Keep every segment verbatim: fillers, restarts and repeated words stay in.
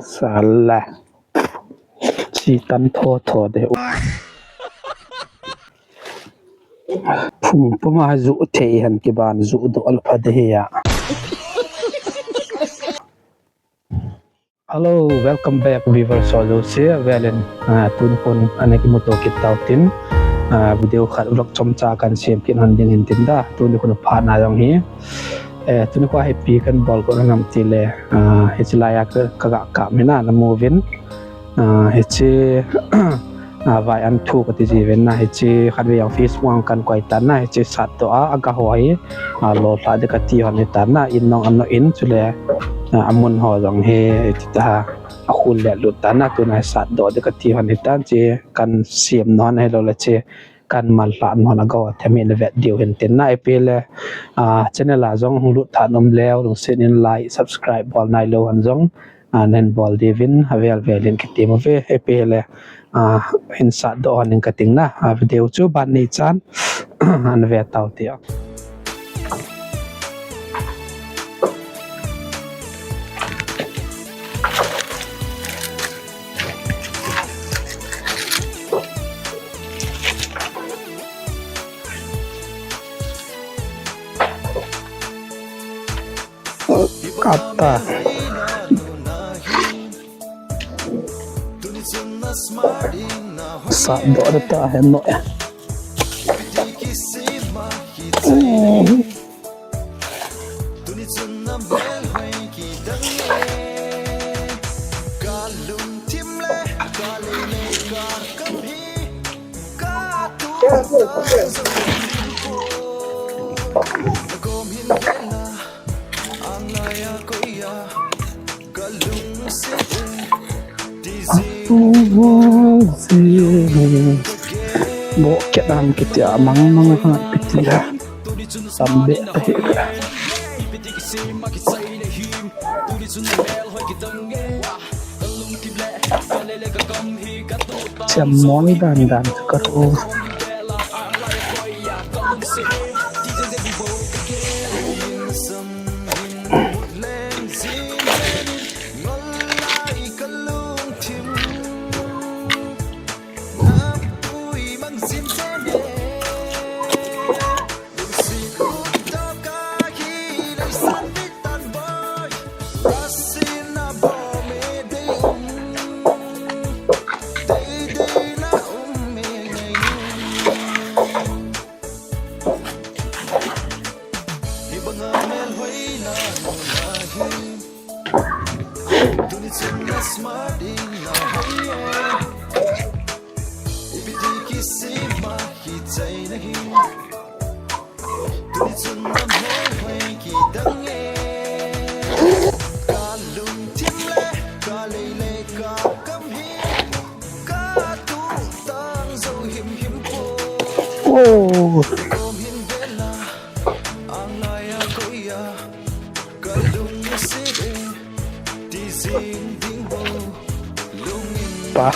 Salah. Sitan toto de. Pung pemazu tei han kiban zu do alpa de ya. Hello, welcome back, viewers. So, so, si Velen, ah, tun pun ane kimuto kita utin, ah, video khat vlog chomcha kan siam kin hon ding hintin da. Tun di kuno pana dong hi. Eh, tuni ko happy kan bol ko nam tile, ah, hicilaya ke kaga ka mina na movin. Ah, hici, ah, vai an tu ko ti jiven na hici kan we yang fis muang kan ko itan na hici sat do a aga hoi. Ah, lo la de ka ti hon itan na inong ano in sule, ah, amun ho dong he iti ta a hul le lut tan na tu na sat do de ka ti hon itan ci kan siam non he lo le ci kan mal la non aga ho temi ne vet diu hintin na ipi le, ah, channel a zong hung lut tan om leu lung sin in like, subscribe bol nai lo han zong, ah, nen bol divin, ah, vel vel in kiti mo ve, eh, pe le, ah, in sat do hon in kating na, ah, video chu ban ni chan, an ve tau tio. Kata. Sa do ada ta heno ya. Bo ket am kiti amang mang ha piti ha. Sambe tahi. Siam moi dan dan karo. Oh. Pa.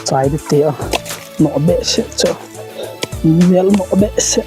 Sai di tio. No be se cho. Miel no be se.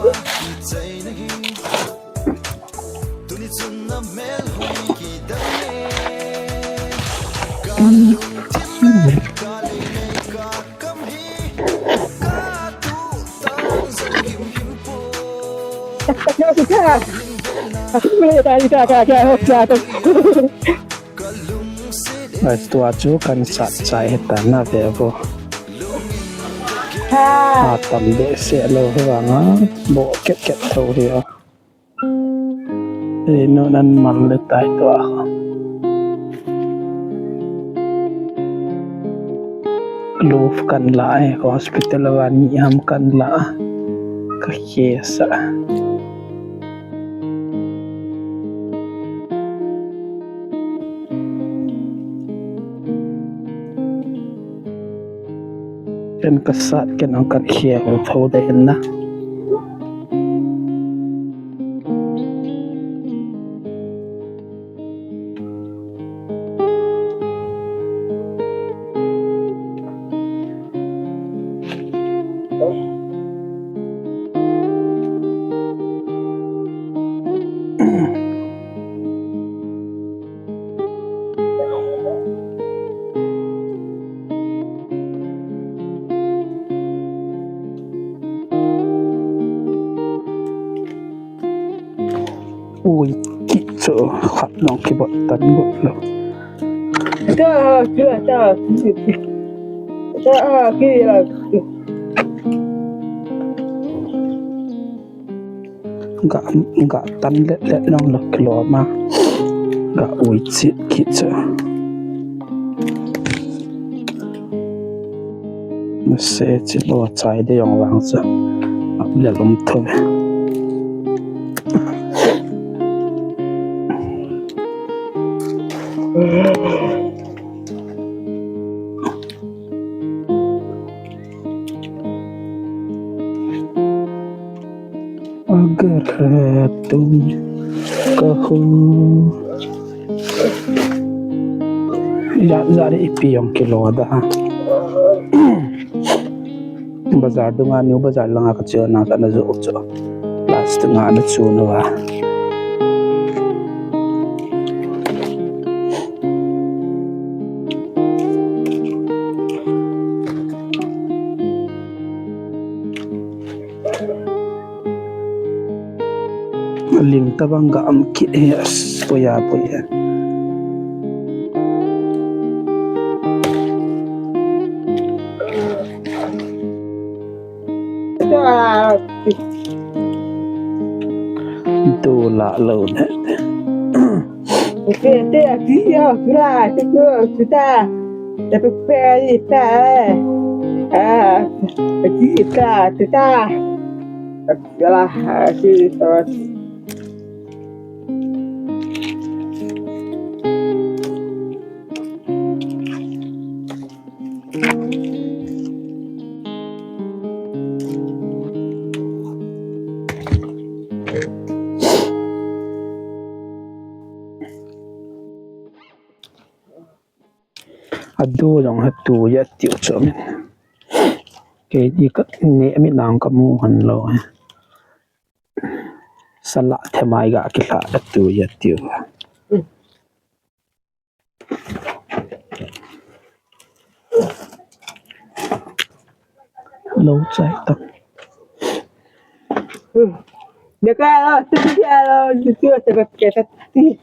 Ai, tua tu kan sat sai tana ve vo. Ha. Atam be se lo hivanga bo ket ket tau hia. Ino nan mal le tai tua. Luf kan lai hospital wani am kan la. Ka hiesa. Kan kasat kan angkat hiau tau dai na. Ui, kicu, hat nong kibatan bot lo. Dah, dah, dah. Dah, kira. Nga, nga tan let let nong lo kilo ma. Nga ui, kicu. Message lo chai de yong wang sa. Ap le lum tu. Agar tu kahu. Ya, ya, di ipi yong kilo da. Bazar dungan ni bazar langa kaciu na sana zuuk cu. Last nga na cu na wa. Ling tabang ga am ki, yes, puya, puya. Tula lo ne. Okey, okey, okey, okey lah, cukup, sudah. Tapi peri tak, eh. Ah, okey, tak, tak. Yalah, okey, terus. Adu dong hatu ya tiu comin. Kei di ka ne mi nang kamu han lo. Sala te mai ga kila atu ya tiu. Lo cai tak. Dia kalau tu dia lo, tu tu sebab kita ti.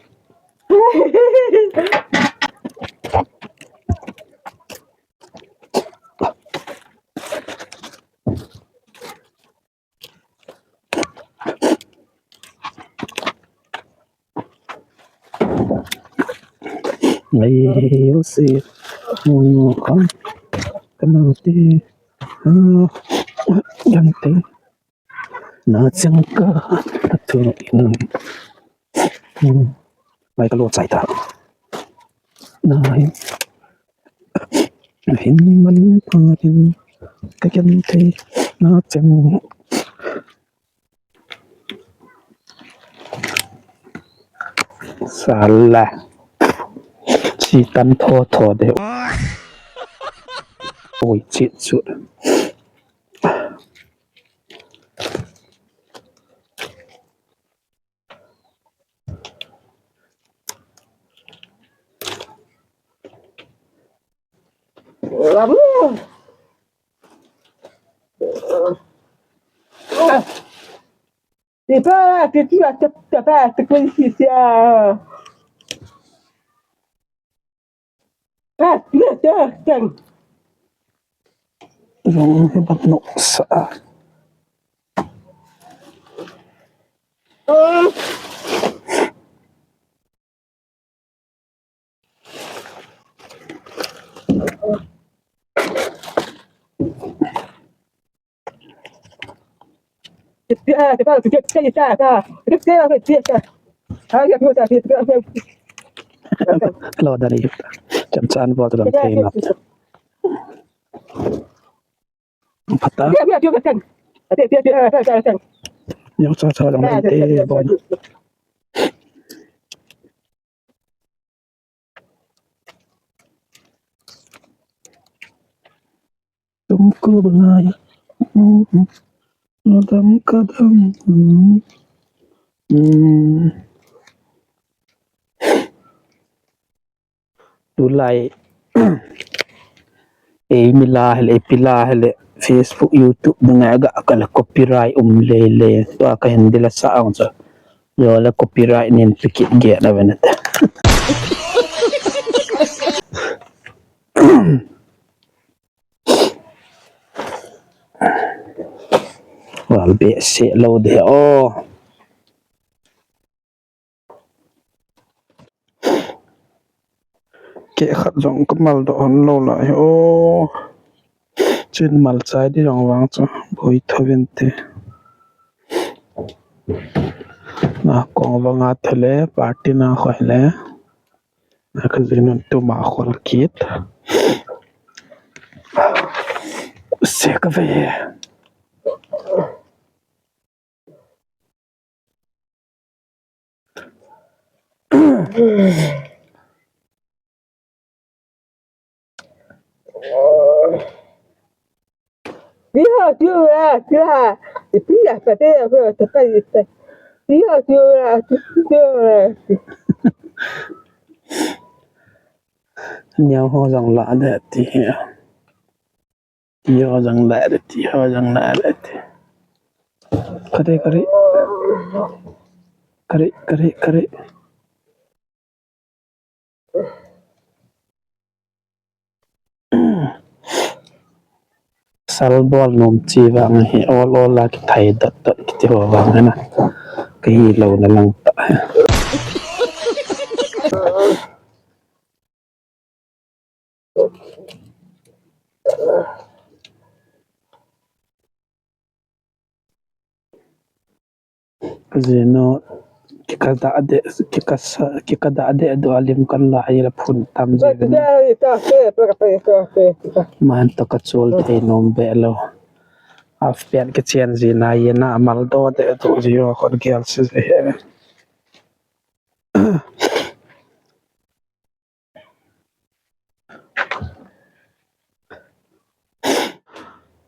Ai, usi. Ono kan. Kena ti. Ah, yang ti. Na cengka. Atu ini. Hmm. Mai kalau cai tak. Nah, hin man parin kakian te na ceng. Salah. Citan toto de. Oi, cit sut. Kamu. Tiba, tiba, tiba, tiba, tiba, tiba. Pas, pas, pas, pas. Long hebat no sa. Lo dari jam saan buat dalam kainat. Empat ah. Yang salah-salah yang nanti bon. Tungku belai. Kadang-kadang. Hmm. Tulai. Eh, mila hele, pila hele. Facebook, YouTube, dengan agak kalau copyright um lele. Tu akan yang dilasaang so. Yo lah copyright ni pikit ge na benar. Wal be se lo de oh. Ke khat zong ka mal do hon lo lai o. Chin mal chai di zong vang chu boi tho vente. Na kong vang a thele party na khoi le. Na ka zin un tu ma khol kit. Se ka ve. Iho, tiura, tiura. Tiura, pate, tiura, tiura. Iho, tiura, tiura. Niau ho zong la de ti hia. Ti ho zang lad ti ho zang lad. Kari, kari. Kari, kari, kari. Sal bol nom ci vang hi ol ol la ki thai dot dot ki ti ho vang na. Ki hi lo na lang ta. Zino, kikada de, kikasa, kikada de do alim kan la ai la phun tam zino. Man to ka chul te nom be lo. Af pian ke chian zina yena mal do de do zio kon kial si.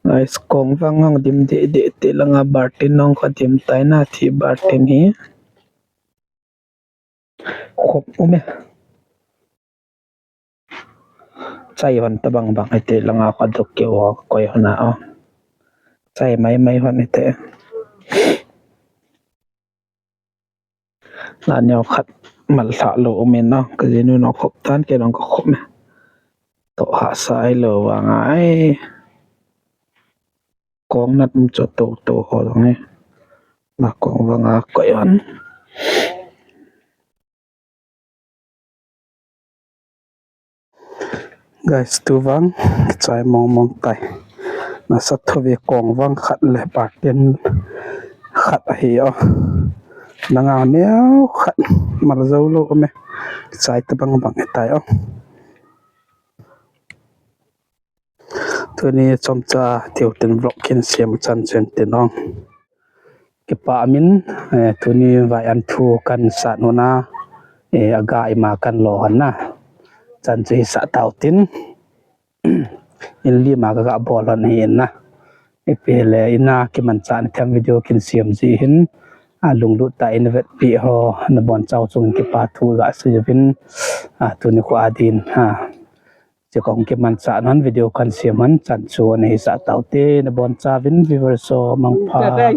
Guys, kong vang ang dim di di ti langa bartin nong ka dim tai na ti bartin hi. Khop ume. Chai hon ta bang bang ite langa ka dok ke wa koi hona o. Chai mai mai hon ite. Laniau khat mal thak lo umin no, ka zinu no khop tan ke long ka khop me. Tok hak sai lo vang ai. Kong nat um cho to to ho long e. Na kong vang a koi hon. Guys, tu vang, kichai mong mong tai. Na sa tho ve kong vang khat le partin khat ahi o. Na ngau neu khat mar zau lo me. Kichai tu bang bang tai o. Tuni chomcha tiu tin vlog kin siam chan chen tin ong. Kipa amin, eh, tuni vai an thu kan sat nuna, eh, aga ima kan lo hon na. Chan chu hi sa tau tin. In lima ka ga bol hon hi in na. Ipi le ina ki man chan thiam video kin siam zi hin. A lunglut ta in vet pi ho na bon chau chung kipa thu ga si vin. A tuni ko adin ha. Ciko' ong kimansa' non video kan siaman, sansuo ni hisa' tau ti, nabonsavin viewers o mangpa.